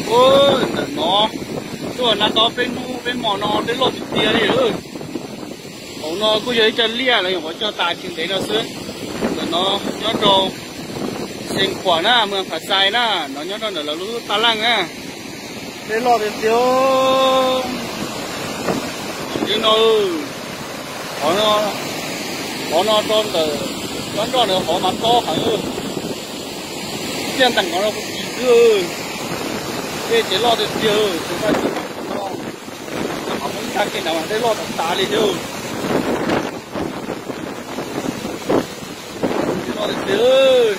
Ntawm no, tuaj na tau peb hnub peb hmo no dej loj tiag tiag li. Hauv no kuj yog ib co liaj lawv nyuam qhuav cog tas tsis ntev no xwb. Ntawm no nyob rau Xeev Khuam na, moos Phav Xais na, no nyob rau ntawm lawv lub taj laj na. Dej loj tiag tiag. Li no, qhov no, qhov no rau ntawm nyob nroj ntawd qhov mas tob heev. Tiaj ntees qhov no kuj kis xwb. Dej ces loj tiag tiag, tus koj tsis no, qhov poob tshaj kiag ntawd mas dej loj tas tas li thiab. Dej loj tiag tiag.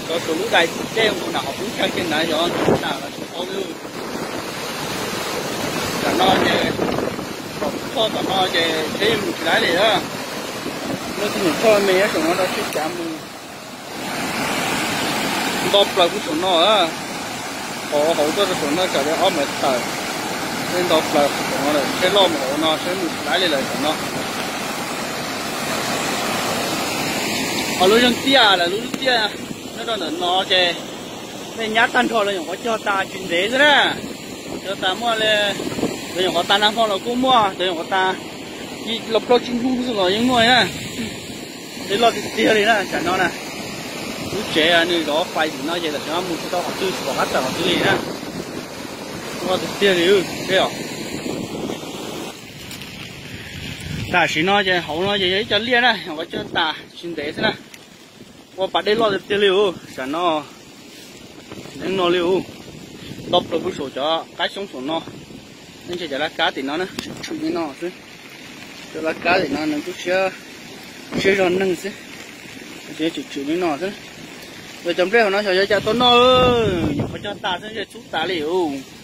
Cov tsuas lub dais dej mus nram qhov poob tshaj kiag ntawd yog nram los tsis paub li. Tam no ces, txog tam no ces tsheb yeej mus tsis laib li a. Muaj tug nyuam tshoj me nyob saum no rau sib cav mus nto plaws puag saum no. Hauv hauv tuaj rau saum no tsam li ob mev tawm, seb nto plaws saum no lawm, seb loj mus hauv no seb mus tsis laib li lawm tam no. Ho lub zeeg tiaj lawm, lub tiaj nyob rau ntawm no ces dej nyab tag nrho lawv nyuam qhuav cog tas tsis ntev xwb na. Cog tas muaj li, lawv nyuam qhuav tas nag hmo los kuj muaj, lawv nyuam qhuav tas plaub tsib hnub xwb los yeej muaj na. Dej loj tiag tiag li na tam no na. Lub tsev nws zov fais tim no ces tam sim no mus tsis tau qhov twg, tsis pom qab tawm qhov twg li na. Loj tiag tiag li, peb os. Tam sim no ces hauv no ces yog ib co liaj na, nyuam qhuav cog tas tsis ntev xwb na. Ua pas dej loj tiag tiag li us, tam no, neeb no li us. Nto plaws puag saum cov qab xyoob saum no. Ntshe cov laj kab tim no na, tshwm tshwm li no xwb. Cov laj kab tim no nws kuj siab, siab zog neeg xwb. Tshwm tshwm li no xwb. Yog cov nplej hauv no xyov yuav cas tau noj, nyuam qhuav cog tas xwb ntshe txhub tas li us.